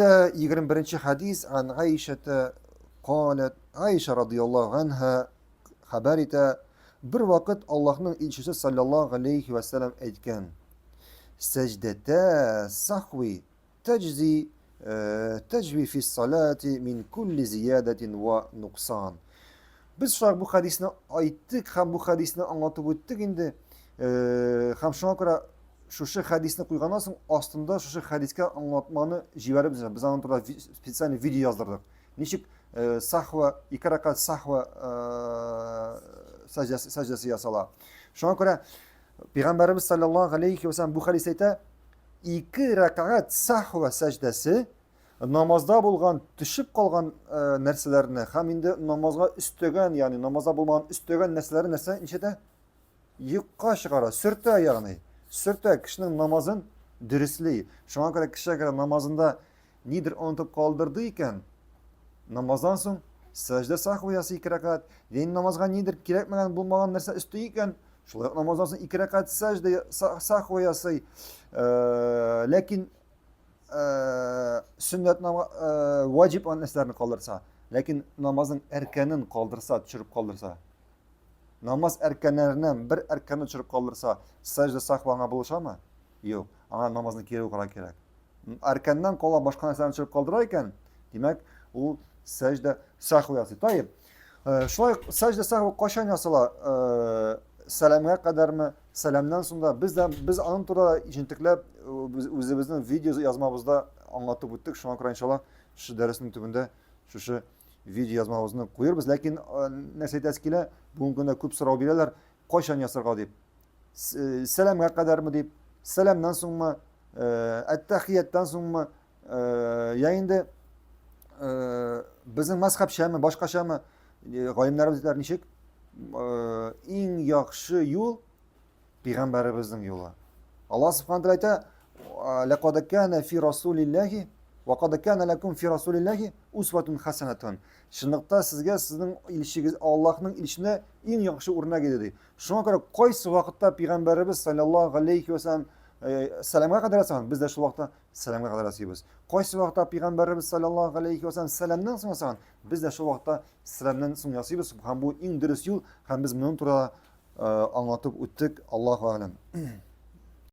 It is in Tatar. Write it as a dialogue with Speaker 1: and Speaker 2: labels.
Speaker 1: 21 хәдис ан Аишәтә калат Аиша радияллаһу анха хәбәр итә, бер вакыт Аллаһның илчесе саллаллаһу алейхи ва сәлләм әйткән: Сәҗдәтә сахви таҗзи э, таҗви фи салати мин кулли зиядатин ва нуксан. Без шулай бу хәдисне айттык һәм бу хәдисне аңлатып үттек инде. Э, һәм шуңа күрә шушы хәдисне куйганнан соң астында шушы хәдискә аңлатманы җибәреп без аның турында специальный видео яздырдык. Ничек э, сахва, ике рәкәгать сахва э, сәҗдәсе, сәҗдәсе ясала. Шуңа күрә Пәйгамбәребез саллаллаһу алейхи ва саллям бу хәдис әйтә, ике рәкәгать сахва сәҗдәсе намазда булган төшеп калган э, нәрсәләрне һәм инде намазга өстәгән, ягъни намазда булмаган өстәгән нәрсәләрне нәрсә ничәдә? Юкка чыгара, сөртә ягъни. Сөртә кешенең намазын дөресли. Шуңа күрә кеше әгәр намазында нидер онытып калдырды икән, намаздан соң сәҗдә сахвы ясый ике рәкәгать, яни намазга нидер кирәкмәгән булмаган нәрсә өсти икән, шулай ук намаздан соң ике рәкәгать сәҗдә сахвы ясый. Э, ләкин э, сөннәт э, ваҗиб нәрсәләрне калдырса, ләкин намазның әркәнен калдырса, төшереп калдырса, Намаз әркәннәреннән бер әркәнне төшереп калдырса, сәҗдә сахва аңа булышамы? Юк, аңа намазны кире укырга кирәк. Әркәннән кала башка нәрсәне төшереп калдыра икән, димәк, ул сәҗдә сахва ясый. Таеп, э, шулай сәҗдә сахва кайчан ясала? Э, сәламгә кадәрме? Сәламнән соң да без дә без аның турында җентекләп э, үзебезнең видео язмабызда аңлатып үттек. Шуңа күрә иншалла шушы дәреснең төбендә шушы видео язмабызны куербыз. Ләкин э, нәрсә әйтәсе килә, бүгенге көндә күп сорау бирәләр, кайчан ясарга дип. Э, сәламгә кадәрме дип, сәламнән соңмы, э, әттәхияттән соңмы, я инде безнең мәзхәбчәме, башкачамы, галимнәребез әйтәләр ничек? Иң яхшы юл Пәйгамбәребезнең юлы. Аллаһ субхана тәгалә әйтә, "Лакад кана фи расулиллаһи ва кад кана лакум фи расулиллаһи усватун хасанатун." Чынлыкта сезгә сезнең илчегез Аллаһның илчесендә иң яхшы үрнәк иде ди. Шуңа күрә кайсы вакытта пәйгамбәребез саллаллаһу алейхи ва саллям э, сәламгә кадәр ясаган, без дә шул вакытта сәламгә кадәр ясыйбыз. Кайсы вакытта пәйгамбәребез саллаллаһу алейхи ва саллям сәламнән соң ясаган, без дә шул вакытта сәламнән соң ясыйбыз. Һәм бу иң дөрес юл, һәм без моның турында аңлатып үттек. Аллаһу алям.